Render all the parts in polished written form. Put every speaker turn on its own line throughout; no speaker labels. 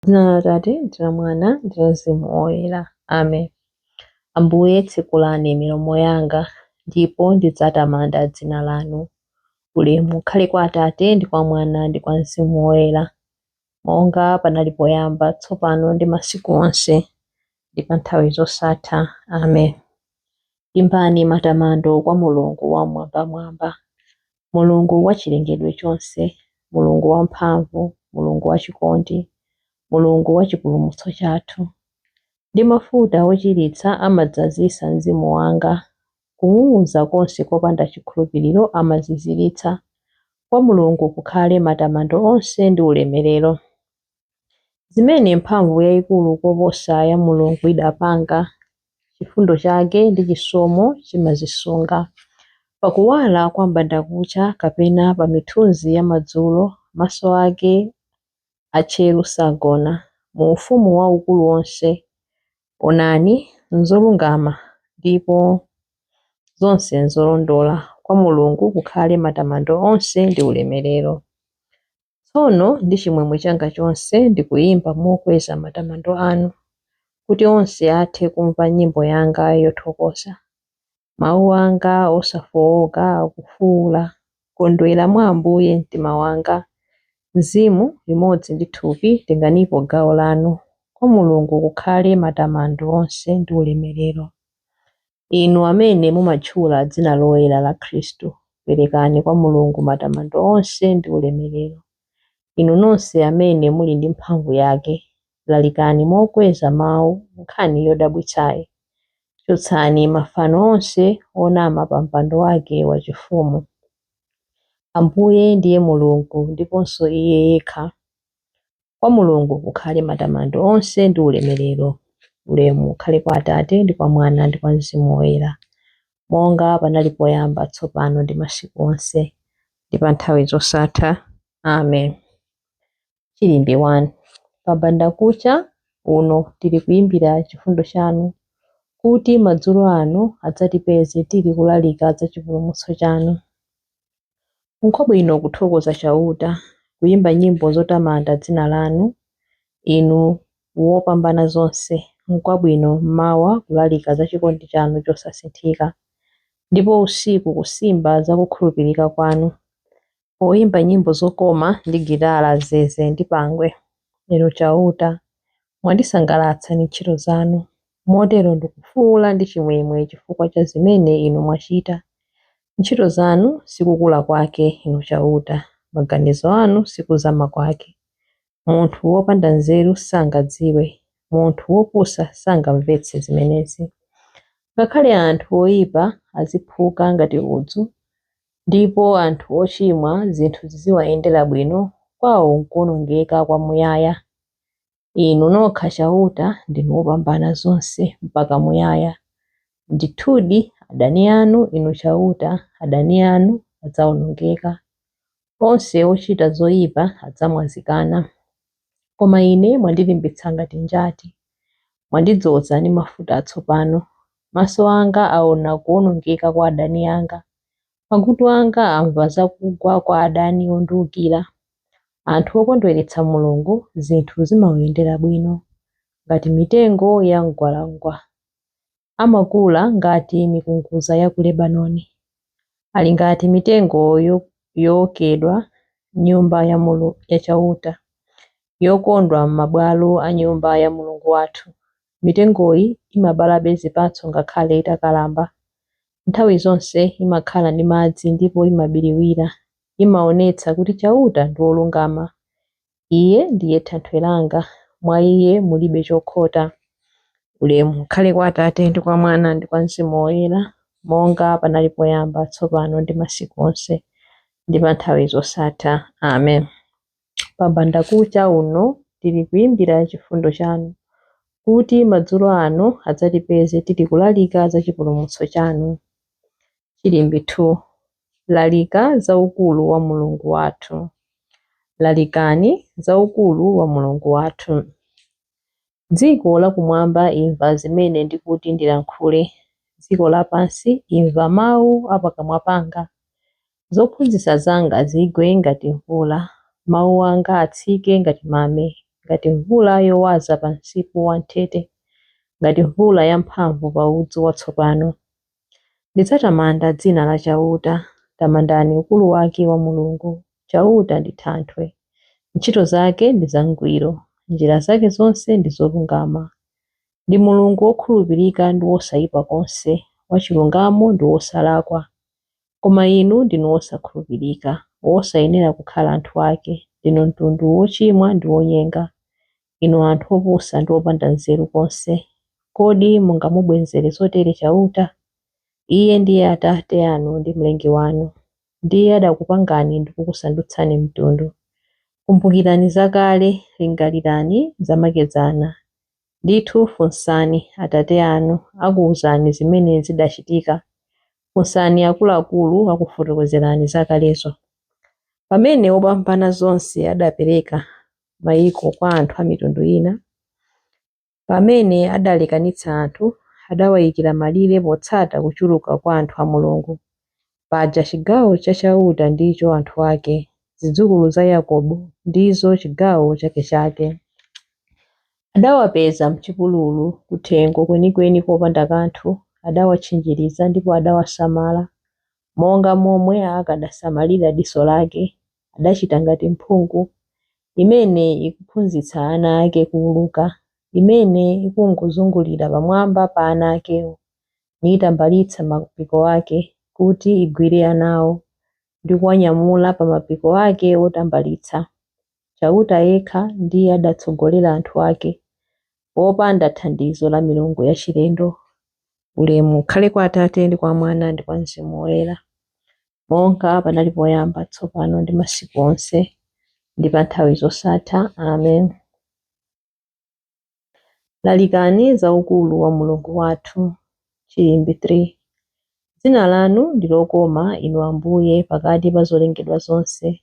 Dzina la Atate ndi la Mwana ndi la Mzimu Woyera. Amen. Ambuye, tsekulani milomo yanga, ndipo ndidzatamanda dzina lanu. Ulemu ukhale kwa Atate ndi kwa Mwana ndi kwa Mzimu Woyera, monga panali poyamba, tsopano ndi masiku onse, ndi pa nthawi zosatha. Amen. Imbani matamando kwa Mulungu wamwambamwamba, Mulungu wa chilengedwe chonse, Mulungu wamphamvu, Mulungu wachikondi, Mulungu wa chipulumutso chathu. Ndi mafuta ochiritsa amadzazitsa mzimu wanga, kung'ung'udza konse kopanda chikhulupiriro amaziziritsa. Kwa Mulungu kukhale matamando onse ndi ulemerero. Zimene mphamvu yayikulu koposa ya Mulungu idapanga, chifundo chake ndi chisomo chimazisunga. Pakuwala kwa mbandakucha kapena pa mithunzi ya madzulo, maso ake atcheru sagona. Mu ufumu waukulu wonse, onani, nzolungama ndipo zonse nzolondola. Kwa Mulungu kukhale matamando onse ndi ulemerero. Tsono ndi chimwemwe changa chonse ndikuyimba mokweza matamando anu, kuti onse athe kumva nyimbo yanga yothokoza. Mawu anga osafowoka akufuwula, Kondwera mwa Ambuye mtima wanga. Mzimu limodzi ndi thupi tenganipo gawo lanu. Kwa Mulungu kukhale matamando onse ndi ulemerero. Inu amene mumatchula dzina loyera la Khristu, perekani kwa Mulungu matamando onse ndi ulemerero. Inu nonse amene muli ndi mphamvu yake, lalikani mokweza mawu nkhani yodabwitsayi. Chotsani mafano onse onama pa mpando wake wachifumu. Ambuye ndiye Mulungu ndiponso Iye yekha. Kwa Mulungu kukhale matamando onse ndi ulemerero. Ulemu ukhale kwa Atate ndi kwa Mwana ndi kwa Mzimu Woyera, monga panali poyamba, tsopano ndi masiku onse, ndi pa nthawi zosatha. Amen. Chilimbi 1. Pa mbandakucha uno tili kuyimbira chifundo chanu, kuti madzulo ano adzatipeze tili kulalika za chipulumutso chanu. N'kwabwino kuthokoza Chauta, kuyimba nyimbo zotamanda dzina lanu, Inu Wopambanazonse. N'kwabwino m'mawa kulalika za chikondi chanu chosasinthika, ndipo usiku kusimba za kukhulupirika kwanu, poyimba nyimbo zokoma ndi gitala, zeze ndi pangwe. Inu Chauta, mwandisangalatsa ndi ntchito zanu, motero ndikufuula ndi chimwemwe chifukwa cha zimene Inu mwachita. Ntchito zanu si kukula kwake, Inu Chauta, maganizo anu si kuzama kwake. Munthu wopanda nzeru sangadziwe, munthu wopusa sangamvetse zimenezi. Ngakhale anthu oipa aziphuka ngati udzu, ndipo anthu ochimwa zinthu ziziwayendera bwino, kwawo nkuwonongeka kwamuyaya. Inu nokha Chauta ndinu Wopambanazonse mpaka muyaya. Ndithudi, adani anu, Inu Chauta, adani anu adzaonongeka. Onse ochita zoipa adzamwazikana. Koma ine mwandilimbitsa ngati njati, mwandidzoza ndi mafuta atsopano. Maso anga aona kuwonongeka kwa adani anga, makutu anga amva za kugwa kwa adani ondiwukira. Anthu okondweretsa Mulungu zinthu zimawayendera bwino, ngati mitengo ya mgwalangwa. Amakula ngati mikungudza ya ku Lebanoni. Ali ngati mitengo yookedwa m'Nyumba ya Chauta, yokondwa m'mabwalo a Nyumba ya Mulungu wathu. Mitengoyi imabalabe zipatso ngakhale itakalamba. Nthawi zonse imakhala ndi madzi ndipo imabiriwira. Imaonetsa kuti Chauta ndi wolungama. Iye ndiye thanthwe langa, mwa Iye mulibe chokhota. Ulemu ukhale kwa Atate ndi kwa Mwana ndi kwa Mzimu Woyera, monga panali poyamba, tsopano ndi masiku onse, ndi pa nthawi zosatha. Amen. Pa mbandakucha uno tili kuyimbira chifundo chanu, kuti madzulo ano adzatipeze tili kulalika za chipulumutso chanu. Chilimbi 2. Lalika za ukulu wa Mulungu wathu. Lalikani za ukulu wa Mulungu wathu. Dziko lakumwamba imva zimene ndikuti ndilankhule, dziko lapansi imva mawu a pakamwa panga. Zophunzitsa zanga zigwe ngati mvula, mawu anga atsike ngati mame. ngati mvula yowaza pa msipu wanthete, ngati mvula yamphamvu pa udzu watsopano. Ndidzatamanda dzina la Chauta. Tamandani ukulu wake wa Mulungu. Chauta ndi thanthwe, ntchito zake ndi zangwiro, njira zake zonse ndi zolungama. Ndi Mulungu wokhulupirika ndi wosaipa konse, wachilungamo ndi wosalakwa. Koma inu ndinu osakhulupirika, osayenera kukhala anthu ake. Ndinu mtundu wochimwa ndi wonyenga, inu anthu opusa ndi opanda nzeru konse. Kodi mungamubwezere zotere Chauta? Iye ndiye Atate anu ndi Mlengi wanu. Ndiye adakupangani ndi kukusandutsani mtundu. Kumbukirani zakale, lingalirani zamakedzana. Ndithu funsani atate anu, akuwuzani zimene zidachitika. Funsani akuluakulu, akufotokozerani zakalezo. Pamene Wopambanazonse adapereka mayiko kwa anthu a mitundu ina, pamene adalekanitsa anthu, adawayikira malire potsata kuchuluka kwa anthu a Mulungu. Paja chigawo cha Chauta ndicho anthu ake, zidzukulu za Yakobo ndizo chigawo chakechake. Adawapeza m'chipululu, kuthengo kwenikweni kopanda kanthu. Adawatchinjiriza ndipo adawasamala, monga momwe akadasamalira diso lake. Adachita ngati mphungu imene ikuphunzitsa ana ake kuuluka, imene ikungozungulira pamwamba pa ana akewo, nitambalitsa mapiko ake, kuti igwire anawo, ndi kuwanyamula pa mapiko ake otambalitsa. Chauta yekha ndiye adatsogolera anthu ake, popanda thandizo la milungu yachilendo. Ulemu ukhale kwa Atate ndi kwa Mwana ndi kwa Mzimu Woyera, monga panali poyamba, tsopano ndi masiku onse, ndi pa nthawi zosatha. Amen. Lalikani za ukulu wa Mulungu wathu. Chilimbi 3. Dzina lanu ndi lokoma, inu Ambuye, pakati pa zolengedwa zonse.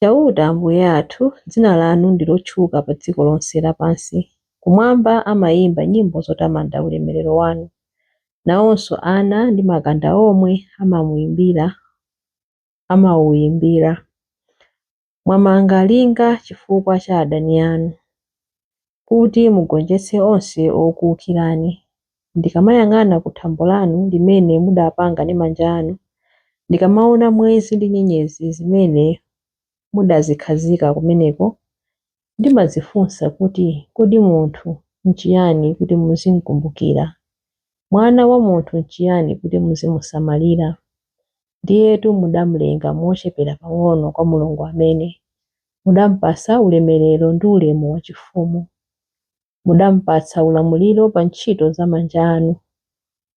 Chauta Ambuye athu, dzina lanu ndi lotchuka pa dziko lonse lapansi. Kumwamba amayimba nyimbo zotamanda ulemerero wanu. Nawonso ana ndi makanda omwe amawuyimbira. Mwamanga linga chifukwa cha adani anu, kuti mugonjetse onse okuwukirani. Ndikamayang'ana ku thambo lanu limene mudapanga ndi manja anu, ndikamaona mwezi ndi nyenyezi zimene mudazikhazika kumeneko, ndimadzifunsa kuti, Kodi munthu n'chiyani kuti muzim'kumbukira? Mwana wa munthu n'chiyani kuti muzimusamalira? Ndiyetu mudamlenga mochepera pang'ono kwa Mulungu amene. Mudamupatsa ulemerero ndi ulemu wachifumu. Mudamupatsa ulamuliro pa ntchito za manja anu.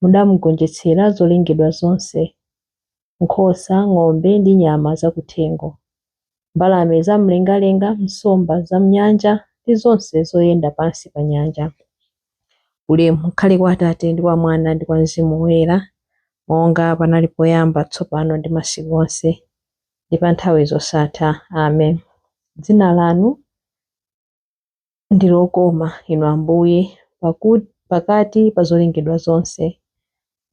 Mudamugonjetsera zolengedwa zonse, nkhosa, ng'ombe ndi nyama zakuthengo, mbalame zam'mlengalenga, nsomba zam'nyanja ndi zonse zoyenda pansi pa nyanja. Ulemu ukhale kwa Atate ndi kwa Mwana ndi kwa Mzimu Woyera, monga panali poyamba, tsopano ndi masiku onse, ndi pa nthawi zosatha. Amen. Dzina lanu ndi lokoma, inu Ambuye, pakati pa zolengedwa zonse.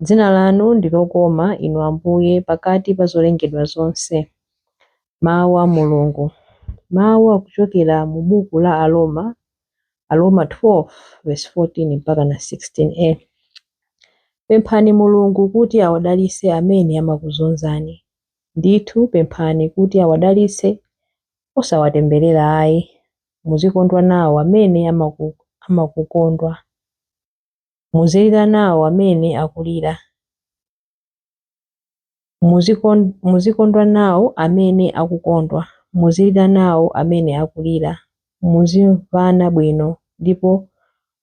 Dzina lanu ndi lokoma, inu Ambuye, pakati pa zolengedwa zonse. Mawu a Mulungu. Mawu akuchokera mu buku la Aroma, Aroma 12 verse 14 mpaka na 16a. Pemphani Mulungu kuti awadalitse amene amakuzunzani. Ndithu pemphani kuti awadalitse, osawatemberera ayi. Muzikondwa nawo amene amakukondwa. Muzilira nawo amene akulira. Muzikondwa nawo amene akukondwa. Muzilira nawo amene akulira. Muzimvana bwino ndipo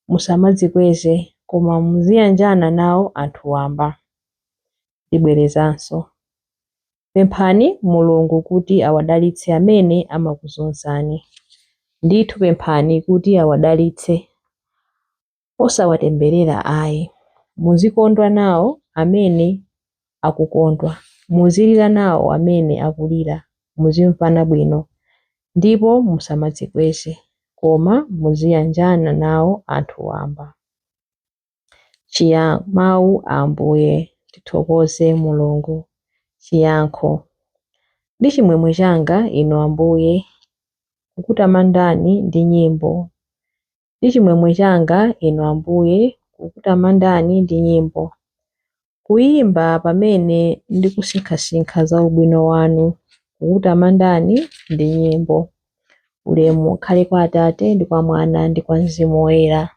musamadzikweze, koma muziyanjana nawo anthu wamba. Ndibwerezanso. Pemphani Mulungu kuti awadalitse amene amakuzunzani. Ndithu pemphani kuti awadalitse, osawatemberera ayi. Muzikondwa nawo amene akukondwa. Muzilira nawo amene akulira. Muzimvana bwino ndipo musamadzikweze, koma muziyanjana nawo anthu wamba. Mawu a Ambuye. Tithokoze Mulungu. Chiyankho. Ndi chimwemwe changa, inu Ambuye, kukutamandani ndi nyimbo. Ndi chimwemwe changa, Inu Ambuye, kukutamandani ndi nyimbo, kuyimba pamene ndikusinkhasinkha za ubwino wanu, kukutamandani ndi nyimbo. Ulemu ukhale kwa Atate ndi kwa Mwana ndi kwa Mzimu Woyera.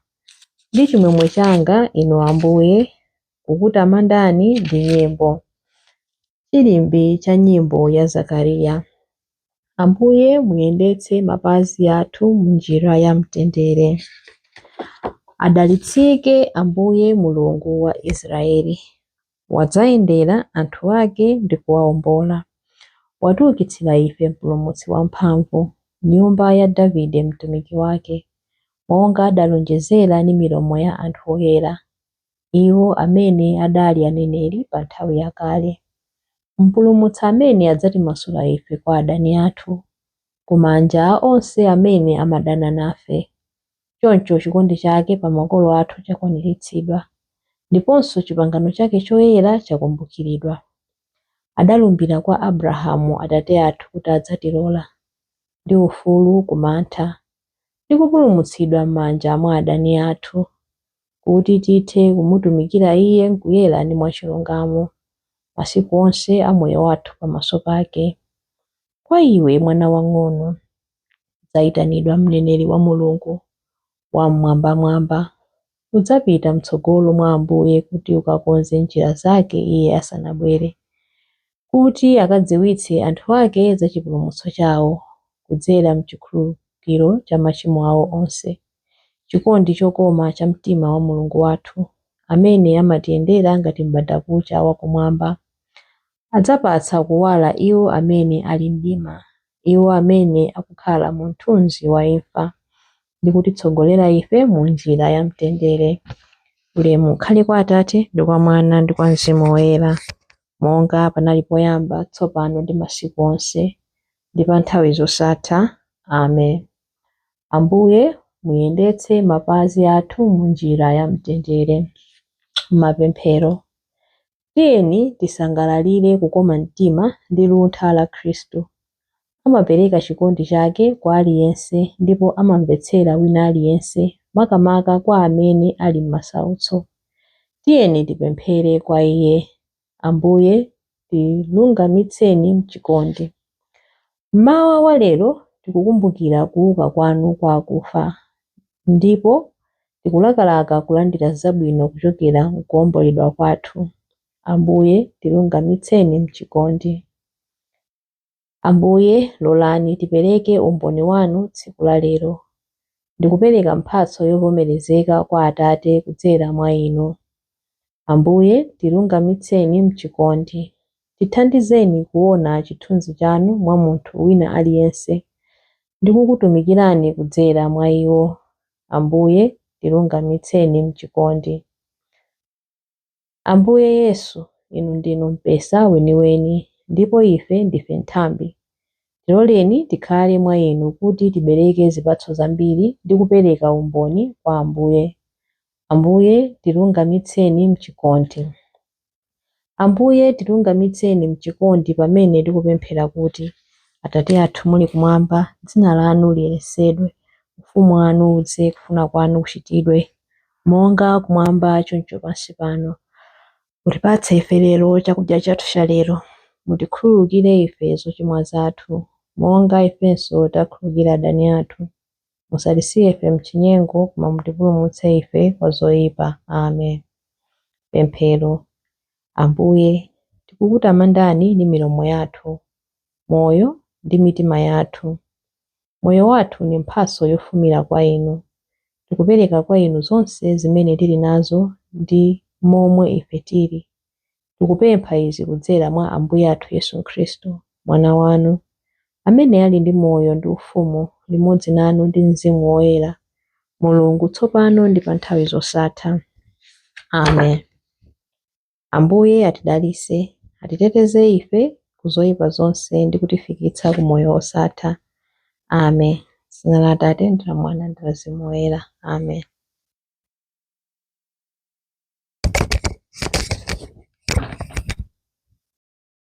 Ndi chimwemwe changa, Inu Ambuye, kukutamandani ndi nyimbo. Chilimbi cha nyimbo ya Zakariya. Ambuye muyendetse mapazi athu munjira ya mtendere. Adalitsike Ambuye Mulungu wa Israeli, wadzayendera anthu ake ndi kuwawombola. Watiukitsira ife mpulumutsi wamphamvu, nyumba ya Davide mtumiki wake, monga adalonjezera ndi milomo ya anthu oyera, iwo amene adali aneneri pa nthawi yakale. Mpulumutsi amene adzatimasula ife kwa adani athu, ku manja a onse amene amadana nafe. Choncho chikondi chake pa makolo athu chakwaniritsidwa, ndiponso chipangano chake choyera chakumbukiridwa. Adalumbira kwa Abrahamu atate athu kuti adzatilola ndi ufulu ku mantha, ndi kupulumutsidwa m'manja mwa adani athu, kuti tithe kumutumikira Iye m'kuyera ndi mwachilungamo masiku onse a moyo wathu pamaso pake. Kwa iwe, mwana wang'ono, udzayitanidwa mneneri wa Mulungu Wam'mwambamwamba. Udzapita m'tsogolo mwa Ambuye kuti ukakonze njira zake Iye asanabwere, kuti akadziwitse anthu ake za chipulumutso chawo kudzera m'chikhululukiro cha machimo awo onse, chikondi chokoma cha mtima wa Mulungu wathu, amene amatiyendera ngati m'bandakucha wakumwamba. Adzapatsa kuwala iwo amene ali mdima, iwo amene akukhala mu mthunzi wa imfa, ndi kutitsogolera ife mu njira ya mtendere. Ulemu ukhale kwa Atate ndi kwa Mwana ndi kwa Mzimu Woyera, monga panali poyamba, tsopano ndi masiku onse, ndi pa nthawi zosatha. Amen. Ambuye muyendetse mapazi athu mu njira ya mtendere. Mapemphero. Tiyeni tisangalalire kukoma mtima ndi luntha la Khristu. Amapereka chikondi chake kwa aliyense ndipo amamvetsera wina aliyense, makamaka kwa amene ali m'masautso. Tiyeni tipemphere kwa Iye. Ambuye tilungamitseni m'chikondi. Mmawa wa lero tikukumbukira kuuka kwanu kwa akufa ndipo tikulakalaka kulandira zabwino kuchokera m'kuwomboledwa kwathu. Ambuye tilungamitseni m'chikondi. Ambuye lolani tipereke umboni wanu tsiku la lero ndi kupereka mphatso yovomerezeka kwa Atate kudzera mwa inu. Ambuye tilungamitseni m'chikondi. Tithandizeni kuona chithunzi chanu mwa munthu wina aliyense ndi kukutumikirani kudzera mwa iwo. Ambuye tilungamitseni m'chikondi. Ambuye Yesu, inu ndinu mpesa weniweni ndipo ife ndife nthambi. Tiloleni tikhale mwa inu kuti tibereke zipatso zambiri ndi kupereka umboni kwa Ambuye. Ambuye tilungamitseni m'chikondi. Ambuye tilungamitseni m'chikondi pamene tikupemphera kuti, Atate athu muli kumwamba, dzina lanu liyeretsedwe, ufumu wanu udze, kufuna kwanu kuchitidwe, monga kumwamba choncho pansi pano. Mutipatse ife lero chakudya chathu cha lero. Mutikhululukire ife zochimwa zathu, monga ifenso takhululukira adani athu. Musatisiye ife m'chinyengo, koma mutipulumutse ife kwa zoyipa. Amen. Pemphero. Ambuye, tikukutamandani ndi milomo yathu, moyo ndi mitima yathu. Moyo wathu ndi mphatso yofumira kwa inu. Tikupereka kwa inu zonse zimene tili nazo ndi momwe ife tili. Tikupempha izi kudzera mwa Ambuye athu Yesu Khristu, Mwana wanu, amene ali ndi moyo ndi ufumu limodzi nanu ndi Mzimu Woyera, Mulungu tsopano ndi pa nthawi zosatha. Amen. Ambuye atidalitse, atiteteze ife ku zoyipa zonse ndi kutifikitsa ku moyo wosatha. Amen. Dzina la Atate ndi la Mwana ndi la Mzimu Woyera. Amen.